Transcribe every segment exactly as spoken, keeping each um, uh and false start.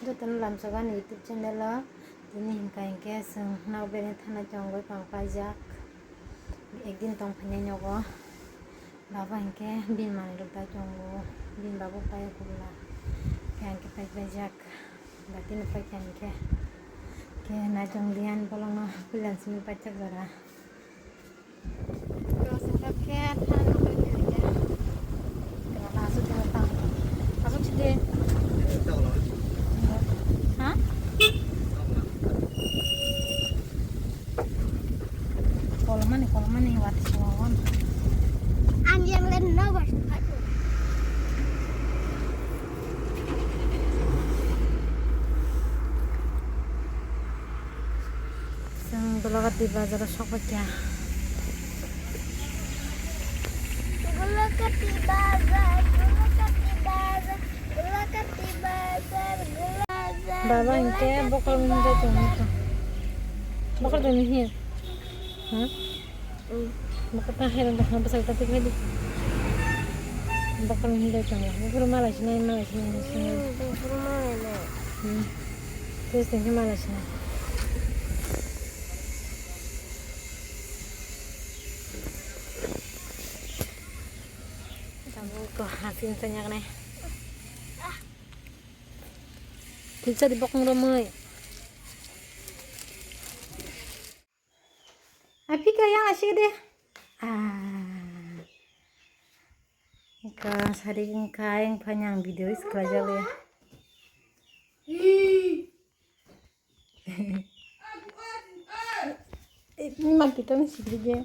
Jotono lamsogo ani YouTube channel o. Tini hinka hinkhe chwng nok bere thana chongwi pang paijak. Ekdin tong phainai nogo. Baba hinkhe bini manwi rok dai tongo. Bini baba pai kubla. Hinkhe ang khe pai paijak. Batino paikha hinkhe. Khe naichong liyan bolongno puila simi paijak jora. Kolomani, kolomani, wati songwon. Ang yang len no bas. Chwng Gulakati bazar o sokphaikha. Gulakati bazar, Gulakati bazar, Gulakati bazar, Gulakati bazar. Baba hinkhe bokhorok hinjak tongo. Bokhorok hinjak. Ha? Bokol ta hai rang bwsai ta twi khaidi. Bokol ni hinjai tongo. Buphuru malai sinai, malai sinai, sinai. Hmm, buphuru malai nai. Hmm. Twi twi khe malai sinai. Tabuk ko hasin sanyak nai. Thiksa di bokong romoi. Aphika yang asik de. Ah. Ka sari ka yang phanyang video is khlai jale. Eh, ni ma kita ni sibri je.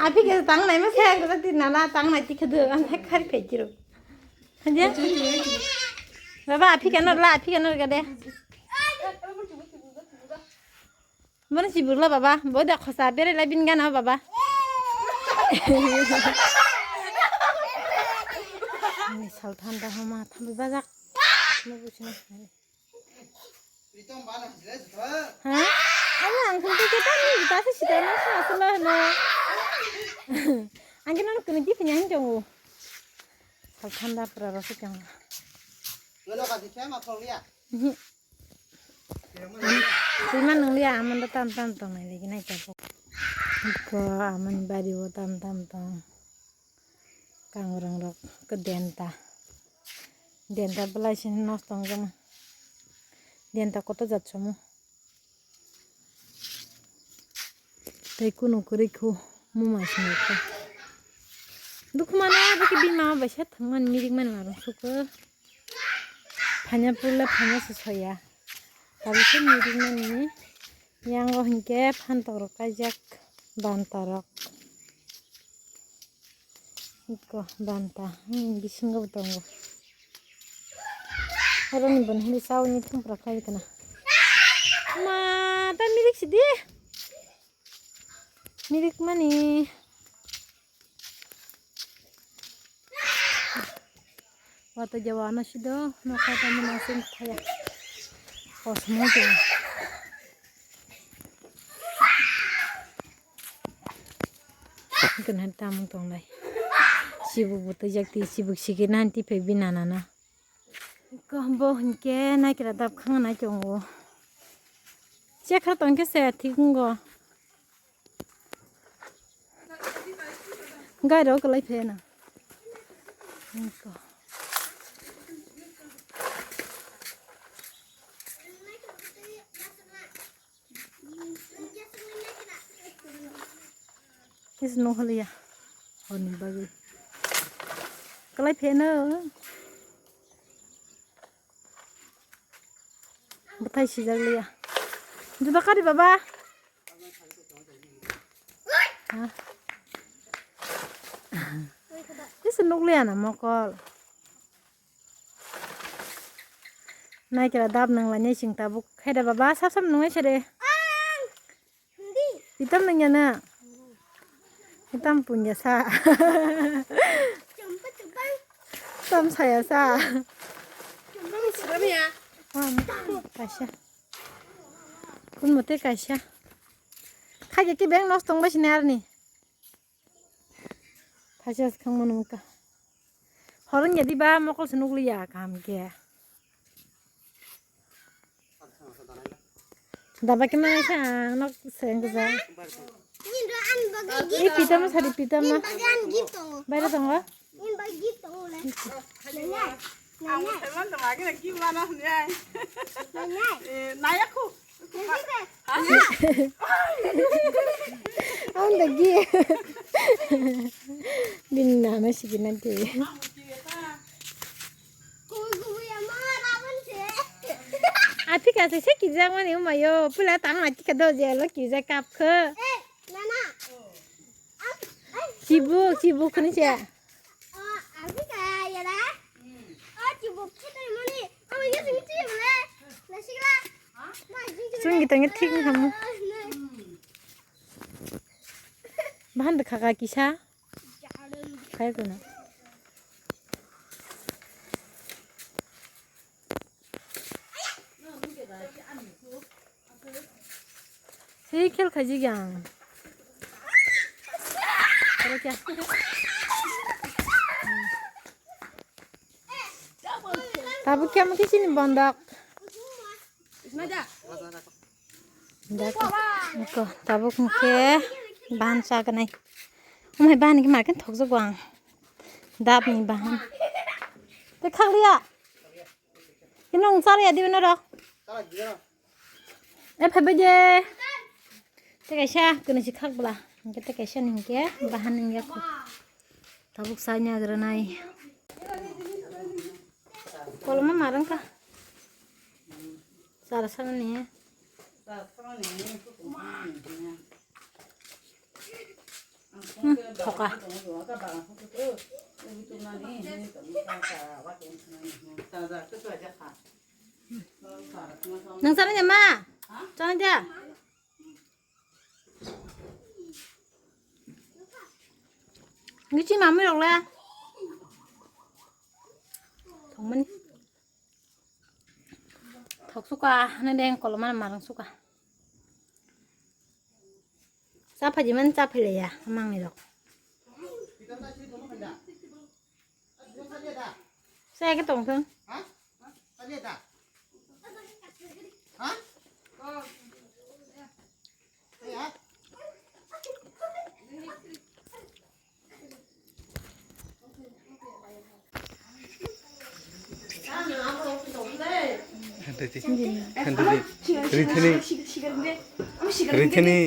Aphika tang nai ma sayang ka ti nala tang nai ti khadu an hek khari phai kiro. Hanja? Baba, aphika no la, aphika no gade. Mana si burla baba, boy da khosa bere la bin gana baba. Ni sal thanda homa thambi bajak. No busina. Ha? Ayo ang thum tu kita ni kita si sita na sa asal na. Ang kena kena di penyang jong. Sal thanda pura rasa jong. Lo lo kasi saya ma thong liya. Twi man nung liya, amon do tam tam tong nai lagi nai tabuk. Ko amon bari o tam tam tong. Kangrang rok ke denta. Denta belai sin nos tong jama. Denta koto jat somo. Tei kunu kwrwi khu muma songwi kha. Dukhu mano abo khe bini mama bai se thangmani mirik mani marung sukha. Phanya puila phanya se soya. Tabukhe mirik mani yango hinkhe phantok rok kaijak banta rok. Iko banta, hmm, bisingo bo tongo. Oro ni boni hini sawi ni thum pura khlai kana. Ma, ta mirik sidi. Mirik mani. Wata jawa na sido, no kata muna sing thaya. Kosmo jawa. Hwnkhe hai tamung tonglai. Sibuk bo twijak ti, sibuk sigi nanti phai binana na. Ko bo hinkhe naikra dap khang nai tongo. Chekhar tongkhe se thik wngo. Gai rok kwlai pheno. Ko. Kis no haliya. Honi bagwi. Kwlai pheno. Bwthai sijak liya. Juda kari baba. Ha? Kis nuk liya na mokol. Naikra dab nang lainai sing tabuk. Khaida baba sap sap nungai sere. Itam nang yana. Itam punya sa. Tam saya sa. Wah, kaisa. Kun mote kaisa. Khaja ki beng nos tong bai sini arni. Kaisa swkang mano wngkha. Hor wngya diba mokol se nukliya kaham khe. Daba khe manai sa ang nok se wngkha. Ni do ani bagwi gift. Ni pitama sadi pitama. Ni bagwi ani gift tongo. Baira tongo. Ni bagwi gift tongo le. Nanya. Ang musulman to magi na gift mana hwnwi ai. Nanya. Eh, naya khu. Ang dagi. Bini nana sigina de. Athika se se kijak mani umayo pula tang na tika do je lo kijak kap khe. Chibuk chibuk khani se. Chwng gitangya thik wngkha mo. Bahan de khaka kisa. Khai kono. Sei khel khaijik ang. Oro kya? Tabuk kya mukhe sini bondok. Dak, ko, tabuk mukhe bahan chaganai. Umai bahan ki makin thokjak ang. Dab ni bahan. Te khakliya. Kino wng chaliya dibe norok. E phaibai de. Te kaisa kwnwi si khak bwla. Hwnkhe te kaisa ni hwnkhe bahan wngya kho. Tabuk sai ni agranai. Koloma marang kha. Sara sara ni. Hmm, thoka. Nang sana ya ma? Sana ya. Ngichi mami rok le. Thongmani. Thok suka, hane deng koloma marang suka. Cha phaji man cha philaya, amang ni rok. Sa ke tong thung. Rithini. Rithini.